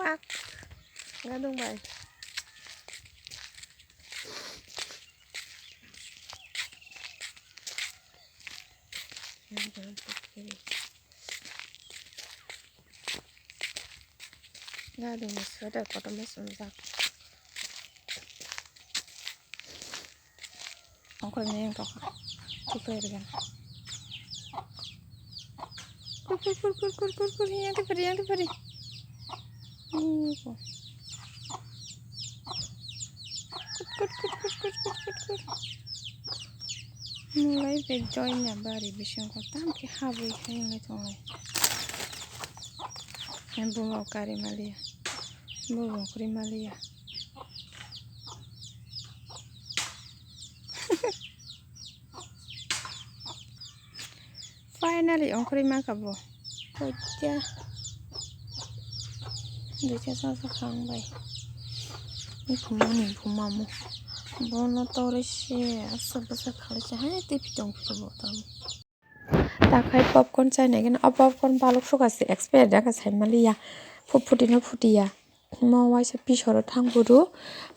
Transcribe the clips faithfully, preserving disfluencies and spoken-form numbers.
Pak. Gadung bai. Gadung sweater kotorma sumjak. Ongkoi meyang tokha. Tipai rwgena. Kur, kur, kur, kur, kur, kur, kur, yang tipari, yang tipari. Kur, kur, kur. Mulai be join ya bari bisingo tam khe habwi hai wngwi tonglai. Buma kari maliya. Buma kuri maliya. Finally, ongkhorwi mankha bo. Koicha. Duita chajak kha ang bai. Bumani bumamo. Bono torwi se asa bwsa khalai se hai tei pitong phiro bo tamo. Takhai popcorn chainai gana, o popcorn balok sukha se expire jakha sai maliya. Phu-, phutino phutiya. Mo waisa pisoro thang buru,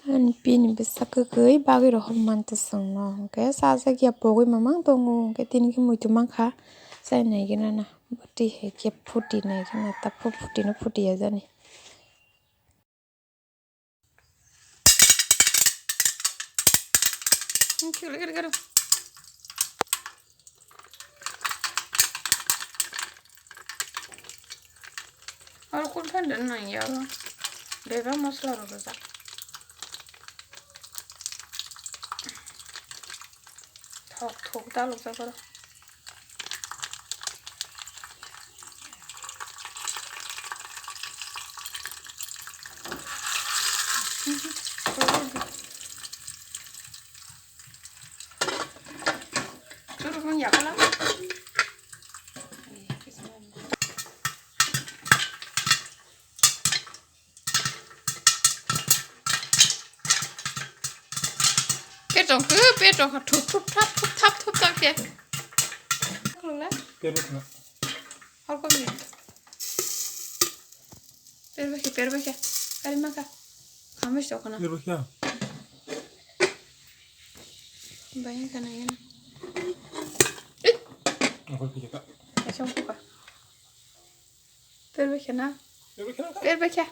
ani pini bwsa kwkwi bagwi rohor mantwswngno, hwnkhe chajak ya pogwi mamang tongo, hwnkhe tini khe muitu mankha, chainai gana na, bwtwi hai khe phuti nai gana, ta phu-, phutino phutiya jani. Oro kun phan dan nang ya oro. Bebak masla rok rijak. Thok thok dalok jak oro. Churuk nung yakala. Petong ke, petong ke, thup, thup, thap, thup, thap, thup, thap ke. Khulung na? Petong na. Hor kom ni. Per bakhe, per bakhe. Kari maka. Khamis to khana. Per bakhe. Bayang kana yana. Ako pijaka. Asam kuka. Per bakhe na. Per bakhe na. Per bakhe.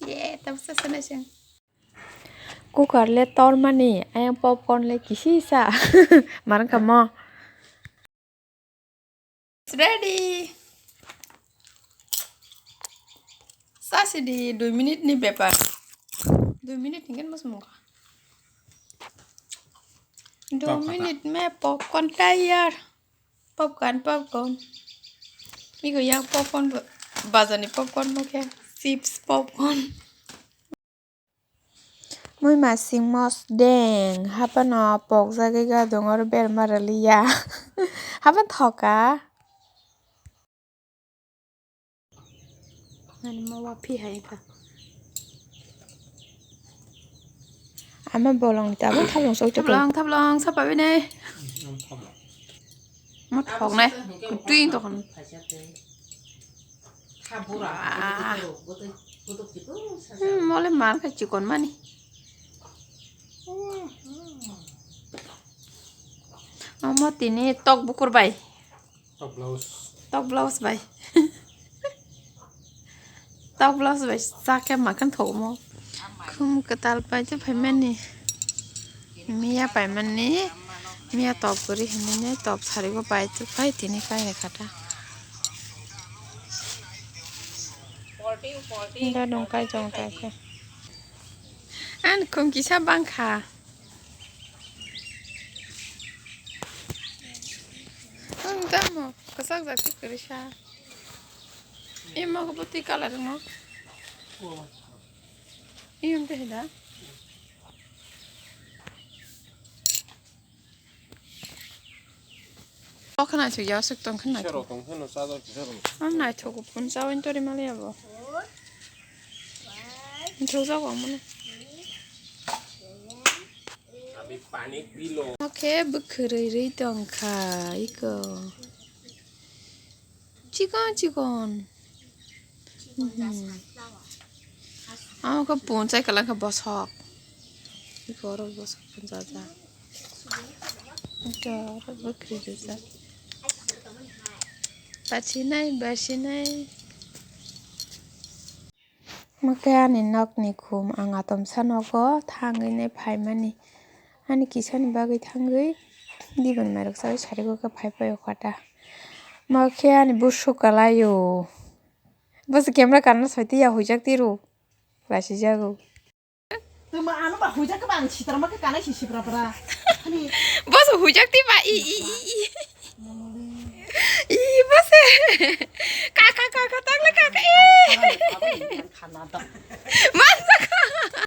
Ye, tabsa sana sing. Cooker le tormani, ayang popcorn le kisisa. Marang kamo. It's ready. Sasi di dui minute ni bepar. Dui minute ni kan mas mungka. Dui minute me popcorn tayar. Popcorn, popcorn. Migo yang popcorn ba-, bazar ni popcorn mokhe. Chips, popcorn. Mui masing mosdeng, haphano pokjagwi gadung oro berma rwliya. Haphano thoka. Ani ma wa phi hai kha. Ama bolong ni tabuk thablong sok thablong, thablong, sapa bini. Mo thok nai. Kutui tokon. Ah. Hmm, mole mar kha chikon mani. Omo tini tok bukur bai. Tok blouse. Tok blouse bai. Tok blouse bai chakhe makan thomo. Khum kwtal pai te phaimani. Miya paimani. Miya top kwrwi hinwi top sarigo pai te phai tini kai hai khata. Dadong kai jong ta khe. An khum kisa bangkha. Ang tamo kwchak jak khe kwrwi sa. Imo khe bwtwi colour wngo. Iyung tei da. O khwnaithok ya, aswk tong khwnaithok. Kisa rok tong kheno chajak kisa rok. Ang naithok phone chawi tori maliya bo. Naithok jago mano. Oke, bwkhwrwi rwi tongkha iko. Chikon chikon. Amo khe punchai kwlwng kha bosok. Borok bosok punchajak. Ito oro bwkhri rijak. Bachinai, bachinai. Omo khe ani nokni khum, ang atomsa nogo thangwi nai phaimani. Ani kisani bagwi thangwi dibani mairok chaui sarigo khe phai paio kha ta. Omo khe ani busu kwlaio. Bwswk camera kanna soi twi ya huijak tiro. Lasijago. Tuma ano ba huijak ba ang sitra ma khe kanai si sipra pra. Ani bwswk huijak twi ba i i i i. I bwswk. Kaka kaka tang le kaka i. Khana da. Masa